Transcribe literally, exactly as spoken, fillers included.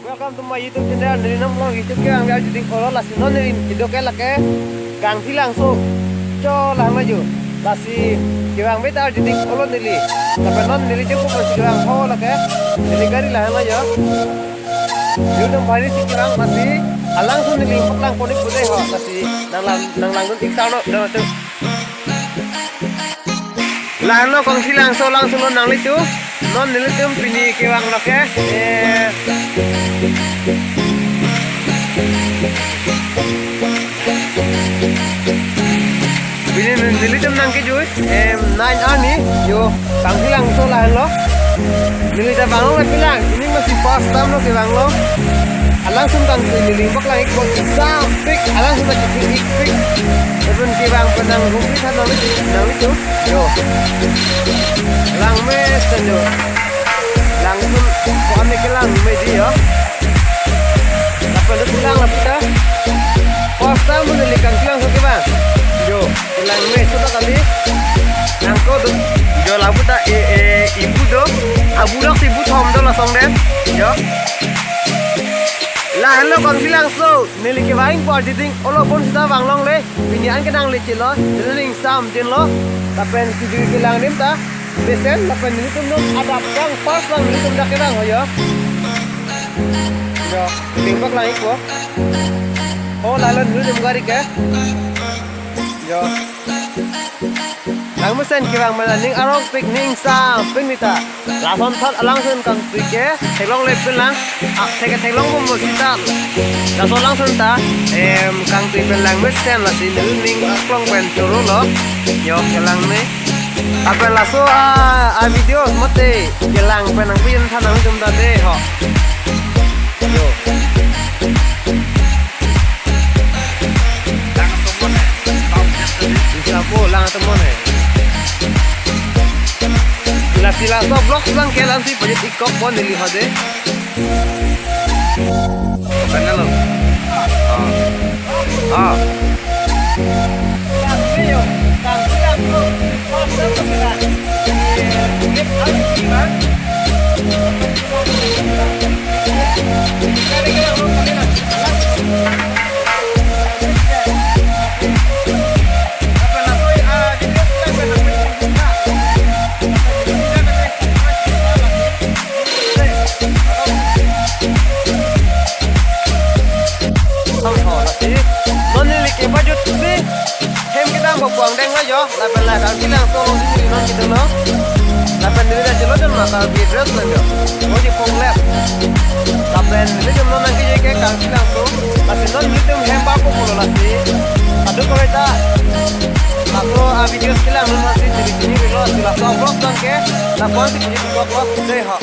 Welcome to my YouTube channel. Neli non along YouTube kevang arjuding olo, lasi non neli kedo ke lake Kangthilangso cho lahenlo jo. Lasi kevang beta arjuding olo neli. Tapi non neli jengpo pensi kevang ho lake. Neli gari lahenlo jo. Yudam bhari si kevang, lasi alangsun neli paklang pon-ik pu dei ho, lasi nanglang, nanglangdun-ik tanglo, dong tu. Lahenlo Kangthilangso alangsun lo nanglitum. Non nelitum pini kevang lake, eh, pini nelitum nangkejui, em, nine arni, jo, Kangthilangso lahenlo. Neli ta vanglongle pilang, pini masi first time lo kevanglo. Alangsun kangtui neli paklang-ikpo, sampik, alangsun ta kepik-ikpik. Lapen kevang pen nangrumri tha nangli, nanglitum. Jo. Langmesen jo. Langsun ko-an ne kelang medi jo. Lapen do kelang lapu ta. First time neli Kangthilangso kevang. Jo. Langmeso ta kali. Nangko do. Jo lapu ta e, e, ibu do. Abu dok si ibu thom do lason det. Jo. Lahenlo Kangthilangso. Neli kevang-ikpo arjuding olo bonsita vanglongle. Pini an kenangle chelo, neli ning samjinlo. Lapen kejui kelang adim ta mesen, lapen nelitum non adap kang first lang nelitum dak kevang ho jo. Jo, ning paklang-ikpo. O, lahenlo nelitum gari ke. Jo. Langmesen kevang mela ning arongpik, ning sampik nita. Lason thot alangsun kangtui ke theklongle pen lang, ah, thek, theklongbom sita. Laso alangsun ta, em, kangtui pen langmesen, lasi neli ning aklong pen chorolo. Jo, kelang ne. Lapen laso a, a video mate kelang pen nangpijin tha nangtum ta dei ho. Jo. Lang atum mon he. Lang atum mon he. Isa po, lang atum mon he. Lasi laso vlog lang ke lang si pajut-ik kok pon neli ho dei. Kan lo. Ah. Ah. Ang ho, lasi non neli kepajut si hem kedam ko puang deng lo jo, lapen la Kangthilangso alongsi neli non kedolo. Lapen neli ta chelodun ma Karbi dress lo jo. Oji ponglep. Lapen nelitum non nangkeje ke Kangthilangso. Lasi non nelitum hem ba ko pulo lasi. Adu ko ta. Laso a video kelang non lasi neli chinirilo, lasi laso vlog tang ke. Lapuan si kini vlog lo dei ho.